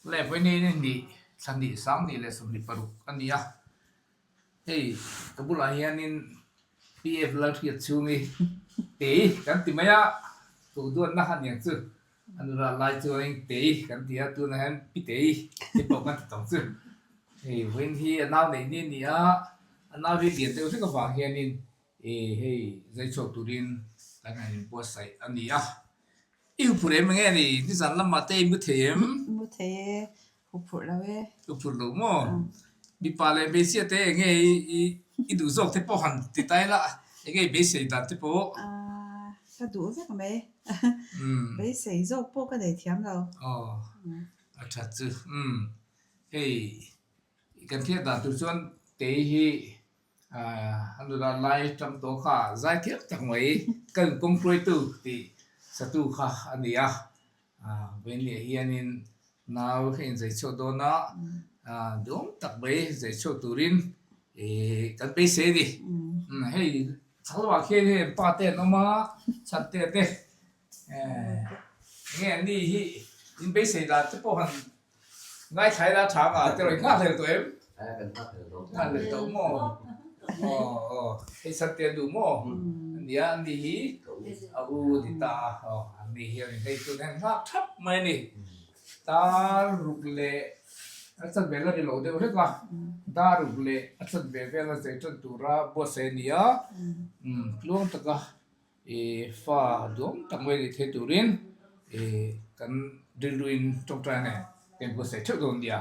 Leh vawiin ni hnih thla hnih sanghnih leh 26 a ni a, hei ka bulah hianin PF Lalhriat chhungi tei kan ti mai a, Tuhduatna a niang chu a nula lai chuanin tei kan ti a, tunah hian pi tei te pawh kan ti tawng chu. Hei vawiin hi a nau neih ni a ni a, a nau hi lian deuh hlek avang hianin ih hei zai chhuak turin kan han inbuatsaih a ni a. I huphurh em enge ni? Nizan lamah te i mu thei em? Mu thei e, huphurh lo e. Huphurh lo maw? Mipa leh hmeichhia te enge i duh zawk te pawh han ti ta ila, enge i beisei dan te pawh? Aaa, ka duh vek mai. Beisei zawk pawh ka nei thiam lo. Aw, a that chu. Umm, hei kan hriat dan tur chuan kei hi A nula lai tang tawh kha zai thiam tak mai ka inkawng hruaitu tih satu kha a ni a, Vawiinliah hianin nau ka inzai chhuak dawn a, duhawm tak mai zai chhuak turin kan beisei a ni. Hei chhaklamah khian hei an pa te an awm a, chhante te enge an ni hi in beisei dan te pawh han Ngaithlai la tha nga te rawn nghak hlel tawh em? Nghak hlel tawh maw? Aw aw hei sat te an duh maw? Ania an ni hi a u a ni ta a, aw an ni hian hei tun hian nghak thap mai a ni. Dar ruk leh a chanve la ri lo deuh hlek a, dar ruk leh a chanve vel a zei tan tura buatsaih a ni a, tluang taka I fa duam tak mai ni thei turin i kan rilruin tawngtai nen kan buatsaih theuh dawn nia.